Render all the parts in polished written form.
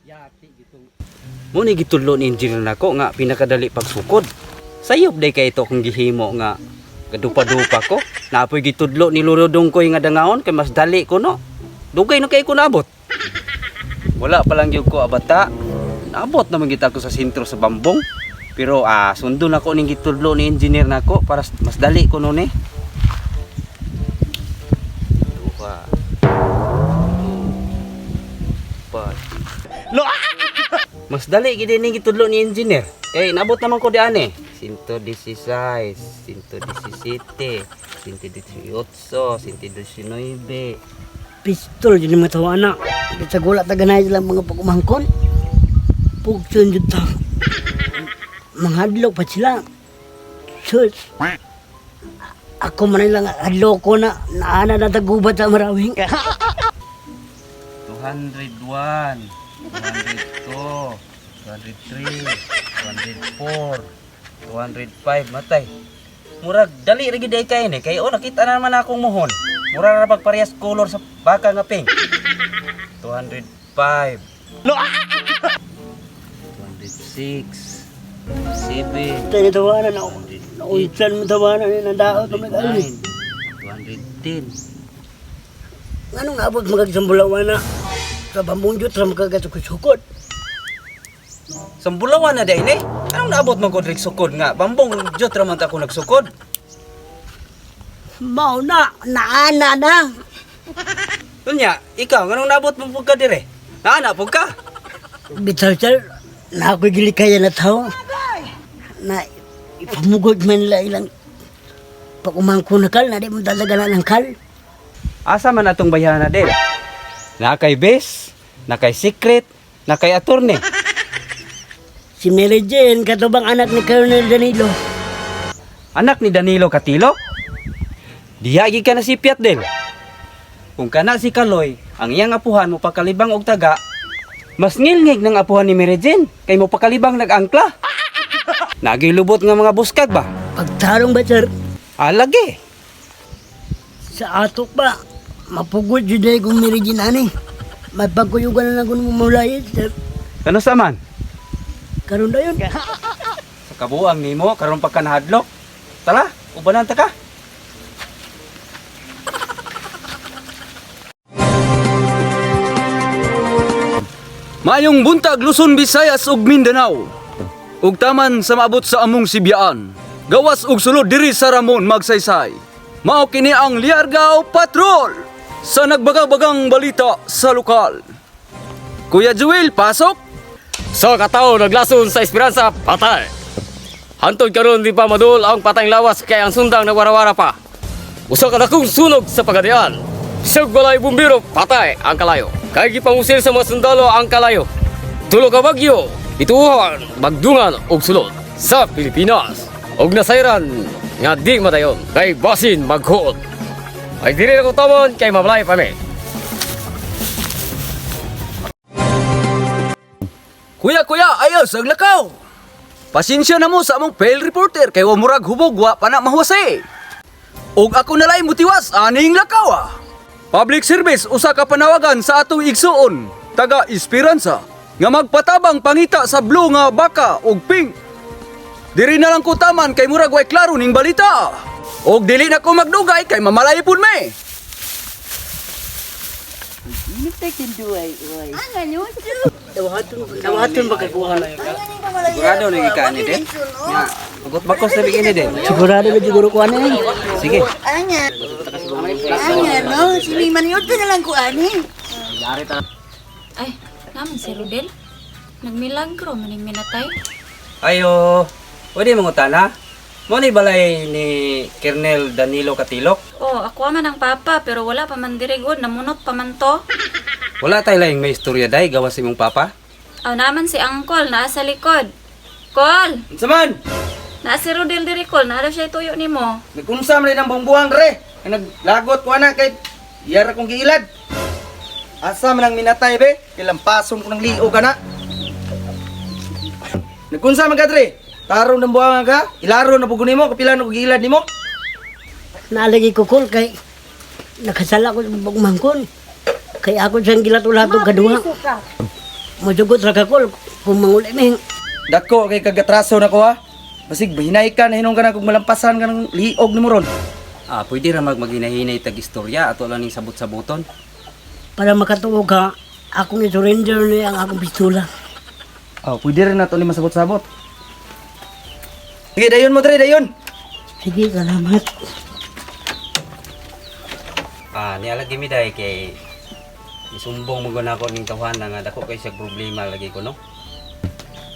Yati gitu. Mo ni gitudlo ni engineer nako nga pinakadali pagsukod. Sayop day kay ito kung gihimo nga kadupa-dupa ko. Napoy gitudlo ni Lolo Dongkoy nga dangaon kay mas dali ko no. Dugay na kay ko naabot. Wala pa lang gyud ko abata. Naabot naman kita ko sa sentro sa Bambong. Pero sundon ako ning gitudlo ni engineer nako para mas dali ko no ni. Duha. Upat. Mas dali gid ning gitudlo ni engineer. Kay nabot naman ko dian eh. 116, 117, 118, 119. Pistol yun yung matawa na. Sa gula taganay sila mga pagumangkon. Pugsun yun ta. Manghadlok pa sila. Sus. Ako man lang hadlok ko na naana na tagubat sa marawing. 201, 202, 203, 204, 205, matay. Murag dali ra gid ay kay ni kay oh nakita na naman akong muhon. Mura ra pag parehas color sa baka nga pink. 205. 206. 7. Tayo tawanan ako. Naunsan mo tawanan ni nandaot na mag-alin. 209, 210. Anong abot magagsambulawan na? Sa pambunjot sa magkagasukot-sukot. Sambulawan na dahil eh. Anong naabot mo ko diri sukod nga? Bambong jot ra man ta ako nagsukod. Mao na, naana na. Unya, ikaw nganong naabot mo pud ka dire? Naana pud ka? Bitaw sir, na ako'y gilikaya na tao. Na ipamugod man nila ilang pag-umangko na kal, na di mo talaga na ng kal. Asa man atong bayhana del? Na kay bes, na kay secret, na kay attorney. Si Mary Jane, katubang anak ni Colonel Danilo. Anak ni Danilo Catilo? Diha gi ka na si Piat del. Kung kana si Kaloy, ang iyang apuhan mo pakalibang og taga, mas ngilngig ng apuhan ni Mary Jane kay mo pakalibang nag-angkla. Nagilubot nga mga buskag ba? Pagtarong ba sir, Alagi. sa atok ba, mapugod yun dahil kung Mary Jane ani. May pagkuyugan na lang kung mumulay, sir. Kano sa man? Karon na yun. Sa kabuang nimo karon pa ka nahadlok. Tara, ubanan ta ka. Maayong buntag Luzon, Visayas ug Mindanao. Ug taman sa maabot sa among sibyaan. Gawas ug sulod diri sa Ramon Magsaysay. Mao kini ang Liargao Patrol sa nagbagabagang balita sa lokal. Kuya Joel, pasok. Sa katawo naglason sa Esperanza, patay. Hantod karon di pa madul ang patayng lawas kay ang sundang nagwarawara pa. Usa ka dakong sunog sa pagadian. Bisag walay bumbero, patay ang kalayo. Kay gipangusil sa mga sundalo ang kalayo. Tulo ka bagyo, ituhan, bagdungan og sulod sa Pilipinas. Og nasayran nga di madayon kay basin maghuot. Ay diri na ko tamon kay mabalay pa mi. Kuya, kuya, ayos ang lakaw. Pasensya na mo sa among fail reporter kay wa murag hubog wa pa na mahuwasay. Og ako nalay mutiwas aning lakaw ah. Public service usa ka panawagan sa atong igsuon taga Esperanza nga magpatabang pangita sa blue nga baka og pink. Diri na lang ko taman kay murag way klaro ning balita. Og dili na ko magdugay kay mamalay pud me. Dawaton ba kakuha na? Sigurado na ka ni del. Nga, ugot bakos na bigyan ni del. Sigurado na siguro ko ano eh. Sige. Anya. Anya, no? Siniman yun na lang ko, ani. Ay, naman si Rodel. Nagmilagro, maning minatay. Ayo, pwede mangutana? Mo ni balay ni Colonel Danilo Katilok? Oh, ako man ang papa, pero wala pa man dirigod, namunot pa man to. Wala tay laing may istorya day gawas imong papa. Aw naman si Angkol, naa sa likod. Kol, Unsa man? naa si Rodel diri kol, naa daw siya ituyo nimo. Nagkunsa man ang buong re. Ang naglagot ko ana kay iyara kong giilad. Asa man ang minatay be? Kilampason ko ng liog kana. Nagkunsa man ka dre? Tarong ng buwangan ka? Ilaro na pugo nimo, kapila na ko giilad nimo. Naalagi ko kol kay nakasala ko sa pagmangkon. Kay ako siyang gilatulato kaduha. Mojugot ra ka kol kung manguli mi. Dako kay kagatraso na ko ha. Basig bahinay ka na hinong ka na kung malampasan ka ng liog nimo ron. Ah, pwede ra mag maginahinay tag istorya ato lang ning sabot-saboton. Para makatuo ka, akong i-surrender ni ang akong pistola. Oh, pwede rin nato ni masabot-sabot. Sige, dayon mo dre, dayon. Sige, salamat. Ah, niya lagi mi dai kay isumbong mo gud nako ning tawhana nga dako kay siya problema lagi ko no.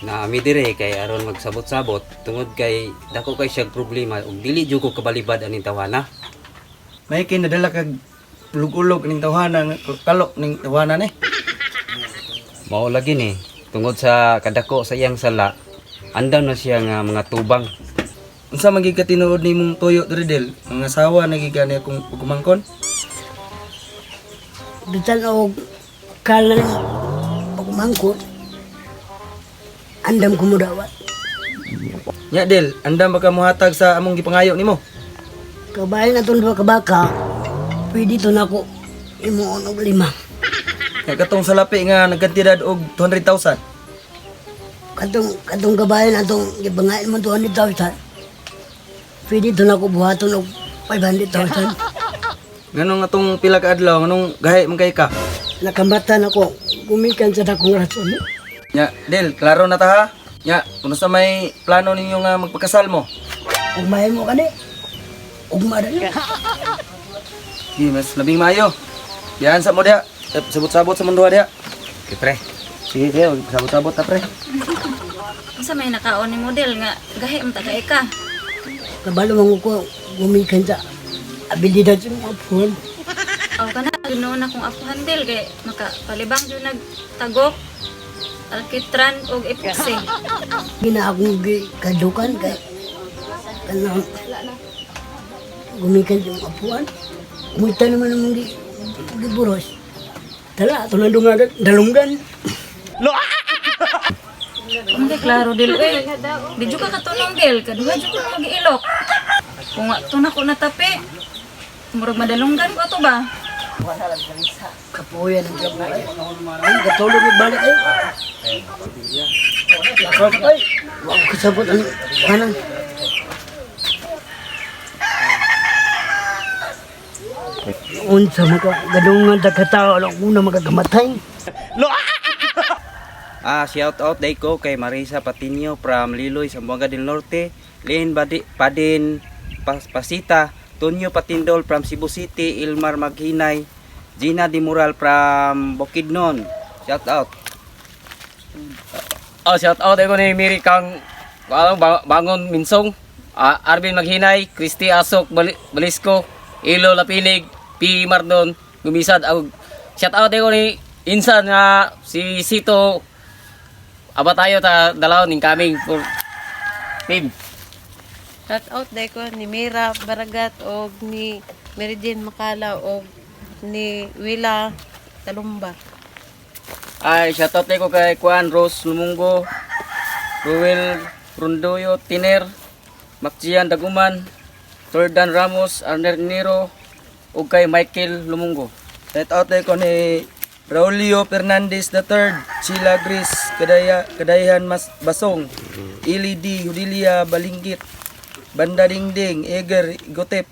Na mi dire kay aron magsabot-sabot tungod kay dako kay siya problema ug dili jud ko kabalibad aning tawhana. May kay nadala kag ulog-ulog ning tawhana nga kalok ning tawhana ni. Mao lagi ni tungod sa kadako sa iyang sala andam na siya nga mga tubang. Unsa man gid ka tinuod nimong tuyo dre Del? Mga asawa na gid gani akong pagkumangkon. Bisan og kalan pagmangkot, andam ko mo dawat. Nya Del, andam ba ka mohatag sa among gipangayo nimo? Kabayan na itong duha ka baka, pwede to na ako imuon og lima. Nya katong salapi nga nagkantidad og 200,000. Katong kabayan atong gibangain mo 200,000, pwede to na ako buhaton og 500,000. Nganong atong pila ka adlaw, nganong gahi man kay ka? Nakamatan ako, gumikan sa dakong rason. Nya Del, klaro na ta ha. Nya, kuno sa may plano ninyo nga magpakasal mo. Ugmahin mo kani, ugma na. Sige, mas labing maayo. Diyan sa mo diha. Sabot-sabot sa mundo diha. Okay, pre. Sige, sige, sabot-sabot ta pre. Unsa may nakaon ni model nga gahi man ta kay ka. Kabalo man ko gumikan sa abilidad sa mga apuhan. Aw kana ginoon akong apuhan del kay makapalibang jud nagtagok alkitran og epoxy. Gina akong kadukan kay kanang gumikan sa mga apuhan. Kumita naman ang mga giburos. Tala, ato lang dunga dalunggan. Kung kay klaro del eh. Di jud ka katunong del kaduha jud ko mag-ilok. Kung ato na ko natapi, murag madalunggan ko ato ba? Kapuya ng trabaho ay. Ay, katulog yung balik ay. Ay, wa ko kasabot ang kanan. Unsa maka gadungan ta katao lang una makakamatay. Ah, shout out day ko kay Marisa Patinio from Liloy, Zamboanga del Norte, Lynn Badi, Padin Pasita, Tonyo Patindol from Cebu City, Ilmar Maghinay, Gina Di Mural from Bukidnon. Shout out. Oh, shout out ko ni Miri Kang ano, Bangon Minsong, ah, Arvin Maghinay, Christy Asok Balisco, Ilo Lapinig, P. Mardon, Gumisad. Ag shout out ko ni Insan nga si Sito Abatayo ta dalaw ning kaming for team. Shout out dai ko ni Mira Baragat og ni Mary Jane Makala og ni Willa Talumba. Ay, shout out ko kay Juan Rose Lumunggo, Ruel Rundoyo Tiner, Macjian Daguman, Jordan Ramos, Arner Nero, ug kay Michael Lumunggo. Shout out ko ni Raulio Fernandez III, Sheila Gris, Kadaya, Kadayahan Mas Basong, Ili D, Hudilia Balingkit, Banda Dingding, Eger Gotep,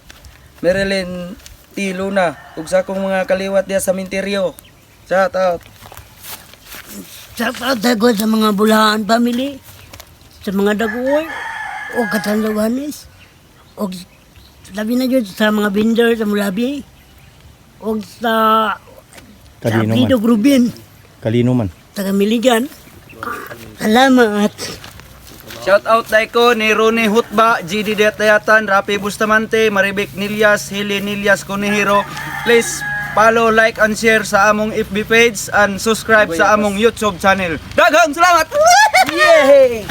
Marilyn T. Luna, ug sa akong mga kaliwat diha sa Minteryo. Shout out. Shout out ko sa mga Bulahan family, sa mga Daguoy, o Katanduanes, o labi na jud sa mga vendor sa Mulabi, o sa Kalino man. Apido Grubin, Kalino man. taga Miligan. Salamat. Shout out ko ni Ronnie Hutba, GD Detayatan, Rapi Bustamante, Maribek Nilias, Heli Nilias Conejero. Please follow, like and share sa among FB page and subscribe sa among YouTube channel. Daghang salamat! Yay!